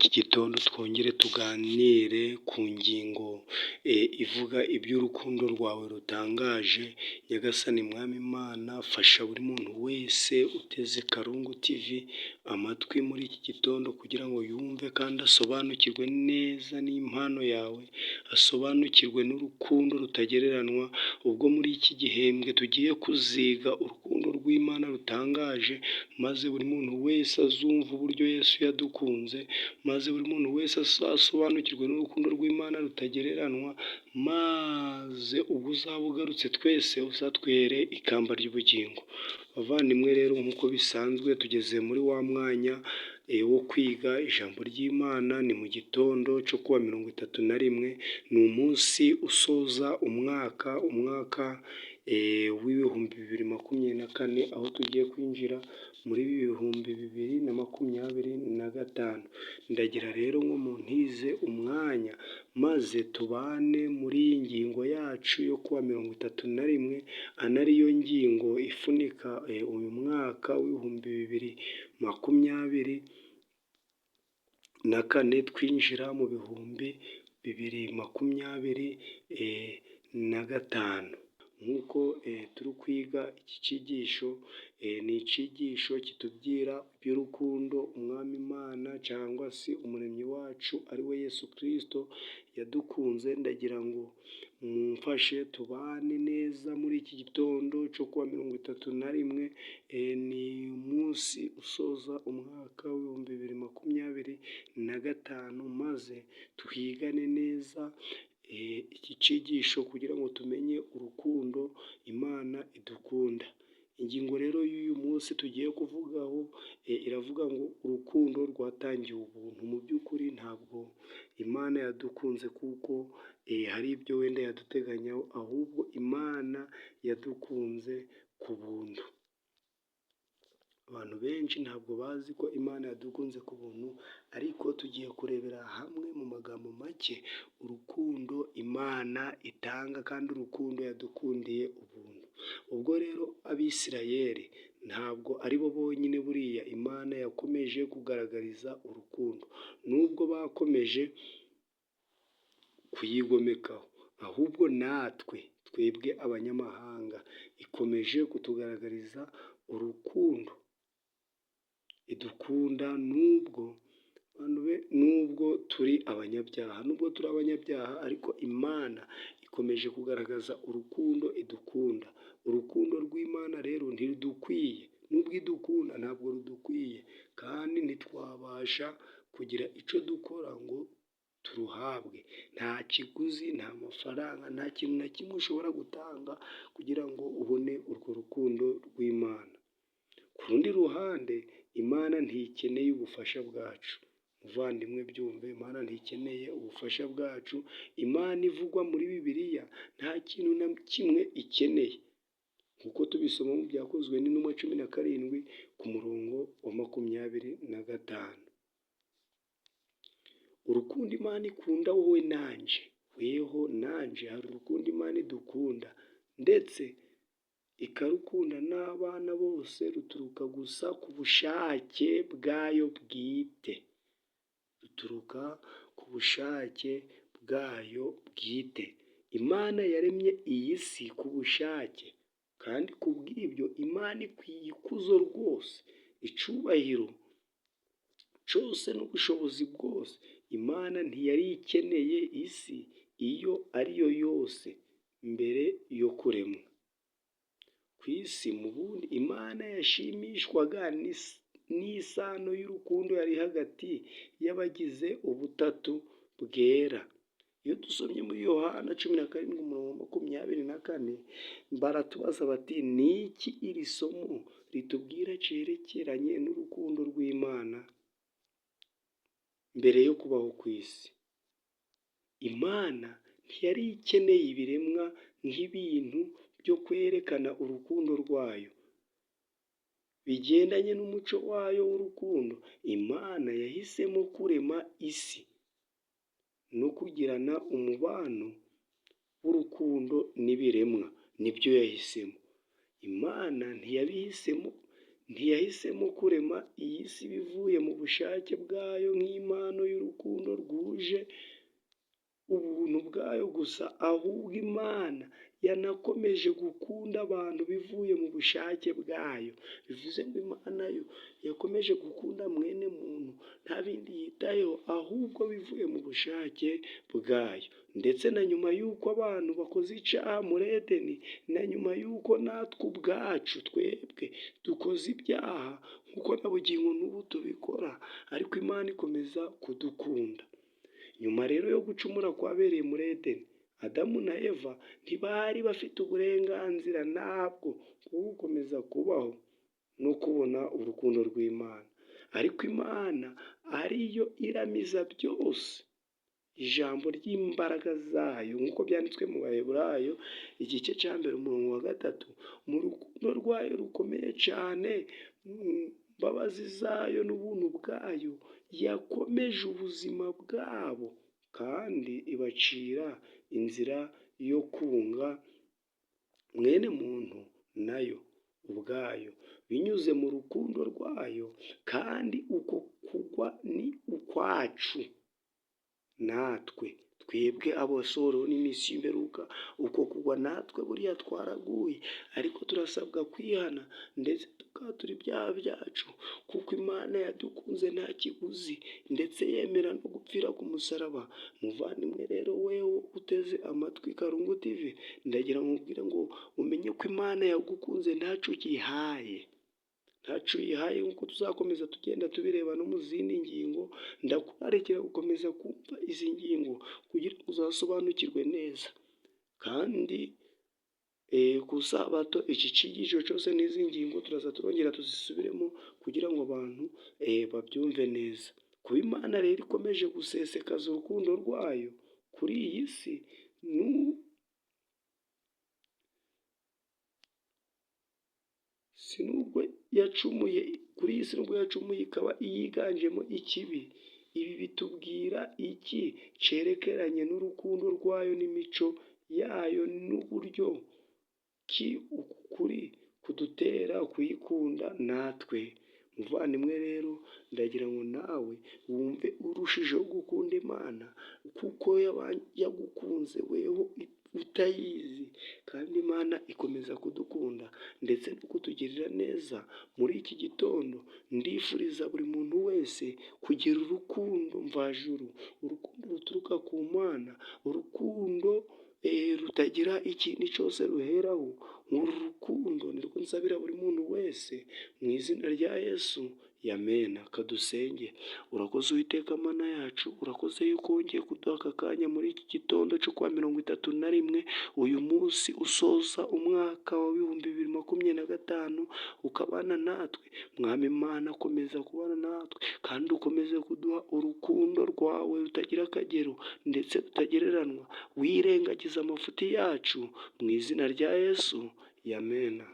iki gitondo twongere tuganire ku ngingo ivuga iby'urukundo rwawe rutangaje. Nyagasani Mwami Imana, fasha buri muntu wese uteze Karungu TV amatwi muri iki gitondo kugira ngo yumve kandi asobanukirwe neza n'impano yawe, asobanukirwe n'urukundo rutagereranywa. Ubwo muri iki gihembwe tugiye kuziga urukundo rw'Imana rutangaje, maze buri muntu wese azumva uburyo Yesu yadukunze, maze buri muntu wese asobanukirwe n'urukundo rw'Imana rutagereranywa, maze ubwo uzaba ugarutse twese uzatwere ikamba ry'ubugingo. Bavandimwe rero, nk'uko bisanzwe tugeze muri wa mwanya wo kwiga ijambo ry'Imana, ni mu gitondo cyo kuwa 31, ni umunsi usoza umwaka w'2024, aho tugiye kwinjira muri 2025. Ndagira rero ngo muntize umwanya maze tubane muri iyi ngingo yacu yo kuwa 31, anariyo ngingo ifunika uyu mwaka w'2024, twinjira mu 2025. Nk'uko turi kwiga iki cyigisho, ni icyigisho kitubwira iby'urukundo Umwami Imana cyangwa se Umuremyi wacu ari we Yesu Kristo yadukunze. Ndagira ngo mumfashe tubane neza muri iki gitondo cyo kuwa 31, ni umunsi usoza umwaka w'2025, maze twigane neza iki cyigisho kugira ngo tumenye urukundo Imana idukunda. Ingingo rero y'uyu munsi tugiye kuvugaho iravuga ngo urukundo rwatangiwe ubuntu. Mu by'ukuri ntabwo Imana yadukunze kuko hari ibyo wenda yaduteganyaho, ahubwo Imana yadukunze ku buntu. Abantu benshi ntabwo bazi ko Imana yadukunze ku buntu, ariko tugiye kurebera hamwe mu magambo make urukundo Imana itanga kandi urukundo yadukundiye ubuntu. Ubwo rero Abisirayeli ntabwo ari bo bonyine buriya Imana yakomeje kugaragariza urukundo, nubwo bakomeje kuyigomekaho, ahubwo natwe twebwe abanyamahanga ikomeje kutugaragariza urukundo idukunda, nubwo turi abanyabyaha, nubwo turi abanyabyaha ariko Imana ikomeje kugaragaza urukundo idukunda. Urukundo rw'Imana rero ntirudukwiye, nubwo idukunda ntabwo rudukwiye, kandi ntitwabasha kugira icyo dukora ngo turuhabwe. Nta kiguzi, nta mafaranga, nta kintu na kimwe ushobora gutanga kugira ngo ubone urwo rukundo rw'Imana. Ku rundi ruhande, Imana ntikeneye ubufasha bwacu. Muvandimwe byumve, Imana ntikeneye ubufasha bwacu. Imana ivugwa muri Bibiliya nta kintu na kimwe ikeneye, nk'uko tubisoma mu Byakozwe n'Intumwa 17 ku murongo wa 25. Urukundo Imana ikunda wowe nanje, weho nanje, hari urukundo Imana idukunda ndetse ikarukunda n'abana bose, ruturuka gusa ku bushake bwayo bwite, ruturuka ku bushake bwayo bwite. Imana yaremye iyi si ku bushake, kandi ku bw'ibyo Imana ikwiye ikuzo rwose, icyubahiro cyose n'ubushobozi bwose. Imana ntiyari ikeneye isi iyo ari yo yose mbere yo kuremwa ku isi. Mu bundi Imana yashimishwaga n'isano y'urukundo yari hagati y'abagize ubutatu bwera. Iyo dusomye muri Yohana 17 umurongo 24, baratubaza bati: ni iki iri somo ritubwira cyerekeranye n'urukundo rw'Imana mbere yo kubaho ku isi? Imana ntiyari ikeneye ibiremwa nk'ibintu byo kwerekana urukundo rwayo bigendanye n'umuco wayo w'urukundo. Imana yahisemo kurema isi no kugirana umubano w'urukundo n'ibiremwa, nibyo yahisemo. Imana ntiyabihisemo. Ntiyahisemo kurema iyi si bivuye mu bushake bwayo nk'impano y'urukundo rwuje ubuntu bwayo gusa, ahubwo Imana yanakomeje gukunda abantu bivuye mu bushake bwayo. Bivuze ngo Imana yo yakomeje gukunda mwene muntu nta bindi yitayeho, ahubwo bivuye mu bushake bwayo. Ndetse na nyuma y'uko abantu bakoze icyaha muri Edeni, na nyuma y'uko natwe ubwacu twebwe dukoze ibyaha nk'uko na bugingo n'ubu tubikora, ariko Imana ikomeza kudukunda. Nyuma rero yo gucumura kwabereye muri Edeni, Adamu na Eva ntibari bafite uburenganzira ntabwo bwo gukomeza kubaho no kubona urukundo rw'Imana. Ariko Imana ariyo iramiza byose, ijambo ry'imbaraga zayo nk'uko byanditswe mu Baheburayo igice cya 1 umurongo wa 3, mu rukundo rwayo rukomeye cyane, mu mbabazi zayo n'ubuntu bwayo, yakomeje ubuzima bwabo kandi ibacira inzira yo kunga mwene muntu nayo ubwayo binyuze mu rukundo rwayo, kandi uko kugwa ni ukwacu natwe twebwe abasohorewe n'iminsi y'imperuka. Uko kugwa natwe buriya twaraguye, ariko turasabwa kwihana ndetse tukatura ibyaha byacu, kuko Imana yadukunze nta kiguzi, ndetse yemera no gupfira ku musaraba. Muvandimwe rero wewe uteze amatwi Karungu TV, ndagira ngo nkubwire ngo umenye ko Imana yagukunze ntacyo uyihaye, ntacyo uyihaye, nk'uko tuzakomeza tugenda tubireba no mu zindi ngingo. Ndakurarikira gukomeza kumva izi ngingo kugira ngo uzasobanukirwe neza. Kandi ku sabato iki cyigisho cyose n'izi ngingo turaza turongera tuzisubiremo kugira ngo abantu babyumve neza. Kuba Imana rero ikomeje gusesekaza urukundo rwayo kuri iyi si, si nubwo yacumuye kuri iyi si, nubwo yacumuye ikaba iyiganjemo ikibi. Ibi bitubwira iki cyerekeranye n'urukundo rwayo n'imico yayo, n'uburyo ki uku kuri kudutera kuyikunda natwe? Muvandimwe rero, ndagira ngo nawe wumve urushijeho gukunda Imana, kuko yagukunze weho utayizi, kandi Imana ikomeza kudukunda ndetse no kutugirira neza. Muri iki gitondo ndifuriza buri muntu wese kugira urukundo mvajuru, urukundo ruturuka ku Mana, urukundo rutagira ikintu cyose ruheraho. Uru rukundo nirwo nsabira buri muntu wese mu izina rya Yesu, yamena. Kadusenge. Urakoze Uwiteka Mana yacu, urakoze yuko wongeye kuduha aka kanya muri iki gitondo cyo kuwa 31, uyu munsi usoza umwaka wa 2025, ukabana natwe. Mwami Imana, komeza kubana natwe kandi ukomeze kuduha urukundo rwawe rutagira akagero ndetse rutagereranywa, wirengagiza amafuti yacu, mu izina rya Yesu, yamena.